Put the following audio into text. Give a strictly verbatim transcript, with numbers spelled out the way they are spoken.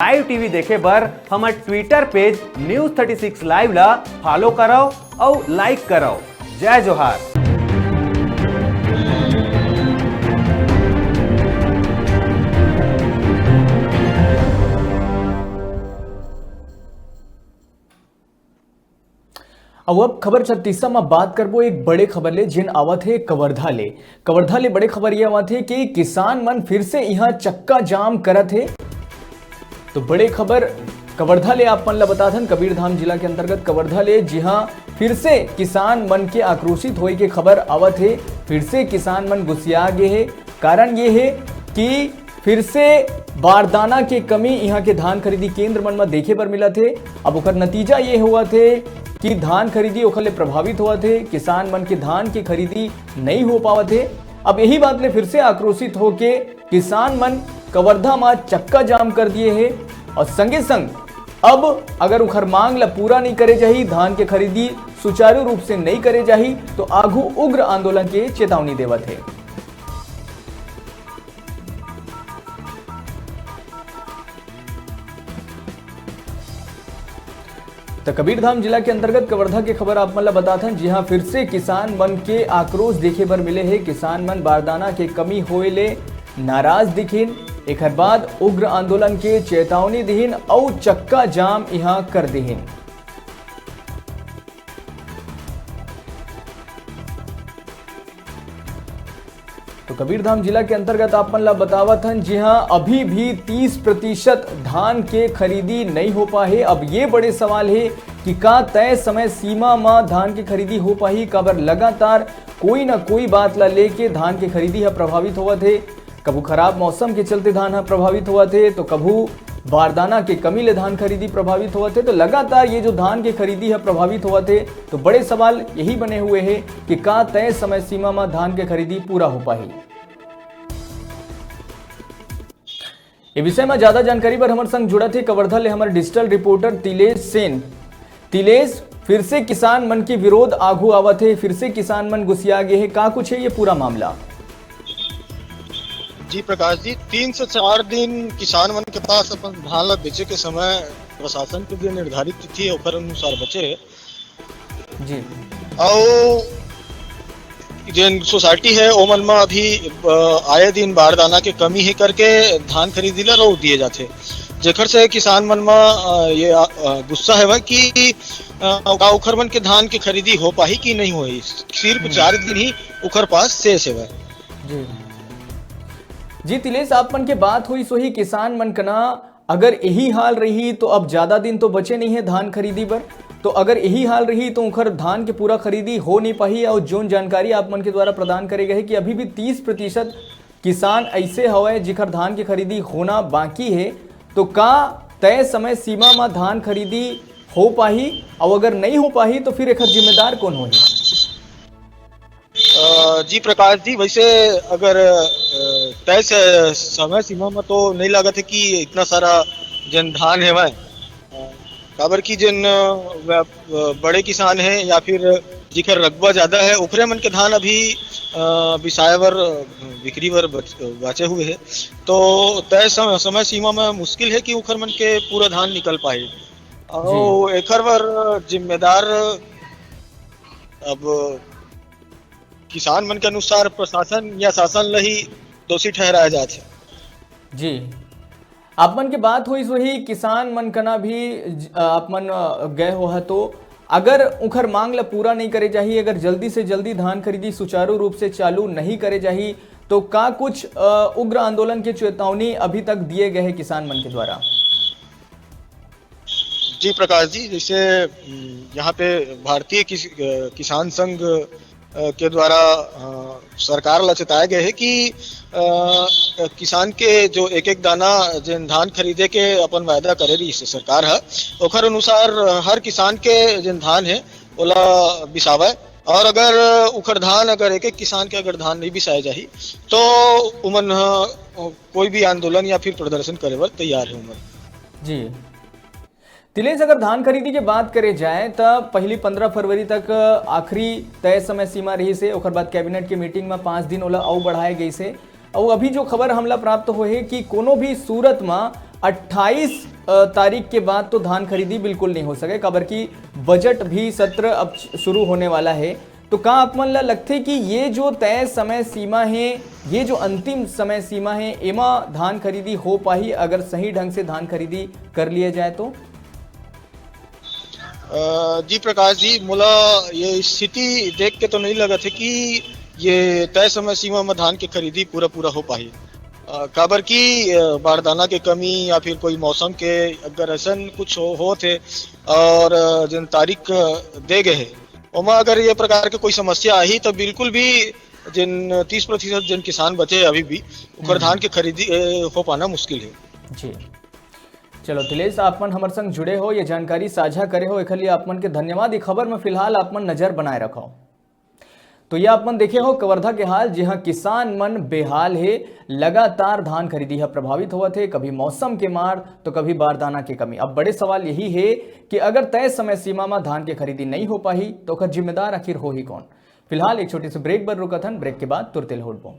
Live TV देखे बर हमर ट्विटर पेज न्यूज़ थर्टी सिक्स लाइव ला फॉलो करव अउ लाइक करव। जय जोहार। अउ अब खबर छत्तीसा म बात करबो एक बड़े खबर ले, जेन आवत हे कवर्धा ले। कवर्धा ले बड़े खबर ये आवत हे कि किसान मन फिर से इहां चक्का जाम करत हे। तो बड़े खबर कवर्धा ले आप मन ला बताथन, कबीरधाम जिला के अंतर्गत कवर्धा ले, जिहां फिर से किसान मन के आक्रोशित होए के खबर आवत हे। फिर से किसान मन गुस्सिया गे हे। कारण ये हे कि फिर से बारदाना के कमी इहां के धान खरीदी केंद्र मन म देखे बर मिलत हे। अब ओकर नतीजा ये होवत हे कि धान खरीदी ओखर ले प्रभावित होवत हे, किसान मन के धान के खरीदी नइ हो पावत हे। अब यही बात ले फिर से आक्रोशित होके किसान मन कवर्धा म चक्का जाम कर दिए हे अउ संगे संग अब अगर उखर मांग ल पूरा नइ करे जाही, धान के खरीदी सुचारू रूप से नइ करे जाही, तो आघू उग्र आंदोलन के चेतावनी देवत हे। त कबीरधाम जिला के अंतर्गत कवर्धा के खबर आप मन ल बताथन, जिहां फिर से किसान मन के आक्रोश देखे बर मिले हे। किसान मन बारदाना के कमी होए ले नाराज दिखिन। एखर बाद उग्र आंदोलन के चेतावनी दिहिन अउ चक्का जाम इहां कर दिहिन। तो कबीरधाम जिला के अंतर्गत आप मन ला बतावत हन, जिहां अभी भी तीस प्रतिशत धान के खरीदी नइ हो पाए हे। अब ये बड़े सवाल हे कि का तय समय सीमा म धान के खरीदी हो पाही, काबर लगातार कोई न कोई बात ला लेके धान के खरीदी ह प्रभावित होवत हे। कभू खराब मौसम के चलते धान ह प्रभावित होवत हे, तो कभू बारदाना के कमी ले धान खरीदी प्रभावित होवत हे। तो लगातार ये जो धान के खरीदी ह प्रभावित होवत हे, तो बड़े सवाल यही बने हुए हे कि का तय समय सीमा म धान के खरीदी पूरा हो पाही। ये विषय म ज्यादा जानकारी बर हमर संग जुड़त हे कवर्धा ले हमर डिजिटल रिपोर्टर तिलेश सेन। तिलेश, फिर से किसान मन के विरोध आघू आवत हे, फिर से किसान मन गुस्सिया गे हे, का कुछ हे ये पूरा मामला? जी प्रकाश जी, तीन से चार दिन किसान मन के पास अपन धान ला बेचे के समय प्रशासन के जो निर्धारित तिथि है ओकर अनुसार बचे हे। जी। अउ जेन सोसाइटी है ओमन म अभी, अ, आए दिन बारदाना के कमी हे करके धान खरीदी ला रोक दिए जाथे, जेखर से किसान मन म, अ, ये, अ, गुस्सा हेवय कि, अ, का ओखर मन के धान के खरीदी हो पाही कि नहीं होही। सिर्फ हम्म। चार दिन ही ओखर पास शेष हेवय। जी। जी तिलेश, आप मन के बात होइस होही किसान मन कना, अगर यही हाल रही तो अब ज्यादा दिन तो बचे नहीं है धान खरीदी बर, तो अगर यही हाल रही तो उखर धान के पूरा खरीदी हो नहीं पाही। और जोन जानकारी आप मन के द्वारा प्रदान करे गए कि अभी भी तीस प्रतिशत किसान ऐसे हवय जिखर धान के खरीदी होना बाकी है, तो का तय समय सीमा म धान खरीदी हो पाही? और अगर नहीं हो पाही तो फिर एखर जिम्मेदार कौन होही? अ, जी प्रकाश जी, वैसे अगर, अ, तय से समय सीमा में तो नहीं लागत है कि इतना सारा जन धान हेवय। अ, काबर कि जन, अ, व्या-, अ, बड़े किसान हैं या फिर जिखर रकबा ज्यादा है, ओखरे मन के धान अभी, अ, बिसाए बर, अ, बिक्री बर बच-, बाचे हुए है। तो तय सम-, समय सीमा में मुश्किल है कि ओखर मन के पूरा धान निकल पाए। जी। और एखर बर जिम्मेदार अब किसान मन के अनुसार प्रशासन या शासन ल ही दोषी ठहराया जात हे। जी, आप मन के बात होइस होही, किसान मन कना भी ज-, अ, आप मन, अ, गए हो ह, तो अगर उखर मांग ल पूरा नहीं करे जाही, अगर जल्दी से जल्दी धान खरीदी सुचारू रूप से चालू नहीं करे जाही, तो का कुछ, अ, उग्र आंदोलन के चेतावनी अभी तक दिए गए हैं किसान मन के द्वारा? जी प्रकाश जी, जैसे, उम, यहाँ पे भारतीय किस-, अ, किसान संघ, अ, के द्वारा, अ, सरकार ला चेताया गया है कि, अ, किसान के जो एक एक दाना जिन धान खरीदे के अपन वायदा करे रही से सरकार है, ओखर अनुसार हर किसान के जिन धान है ओला बिसावे, और अगर उखर धान, अगर एक एक किसान के अगर धान नहीं बिसाए जाही तो उमन ह, अ, कोई भी आंदोलन या फिर प्रदर्शन करे बर तैयार है उमन। जी तिलेश, अगर धान खरीदी के बात करे जाए, त पहली पंद्रह फरवरी तक आखिरी तय समय सीमा रही से, ओकर बाद कैबिनेट के मीटिंग में पाँच दिन ओला अउ बढ़ाए गई से। अउ अभी जो खबर हमला प्राप्त होए हे कि कोनो भी सूरत में अट्ठाईस तारीख के बाद तो धान खरीदी बिल्कुल नहीं हो सके, काबर कि बजट भी सत्र अब शुरू होने वाला है। तो का आप मन ला लगथे कि ये जो तय समय सीमा है, ये जो अंतिम समय सीमा है, एमा धान खरीदी हो पाही अगर सही ढंग से धान खरीदी कर लिया जाए तो? जी प्रकाश जी, मोला ये स्थिति देख के तो नहीं लगत है कि ये तय समय सीमा में धान के खरीदी पूरा पूरा हो पाही। काबर कि बारदाना के कमी या फिर कोई मौसम के अगर ऐसा कुछ हो, होत है और जिन तारीख दे गए है, ओमा अगर ये प्रकार के कोई समस्या आही तो बिल्कुल भी जिन तीस प्रतिशत जिन किसान बचे अभी भी, ओकर धान के खरीदी हो पाना मुश्किल है। जी, चलो थिलेश, आप मन हमर संग जुड़े हो, ये जानकारी साझा करे हो, एकर लिए आप मन के धन्यवाद। ये खबर में फिलहाल आप मन नजर बनाए रखो। तो ये आप मन देखे हो कवर्धा के हाल, जिहां किसान मन बेहाल हे, लगातार धान खरीदी ह प्रभावित होवत हे, कभी मौसम के मार तो कभी बारदाना के कमी। अब बड़े सवाल यही हे कि अगर तय समय सीमा में धान के खरीदी नहीं हो पाही तो ओकर जिम्मेदार आखिर होही कौन? फिलहाल एक छोटी सी ब्रेक बर रुकत हन, ब्रेक के बाद तुरते लौटबो।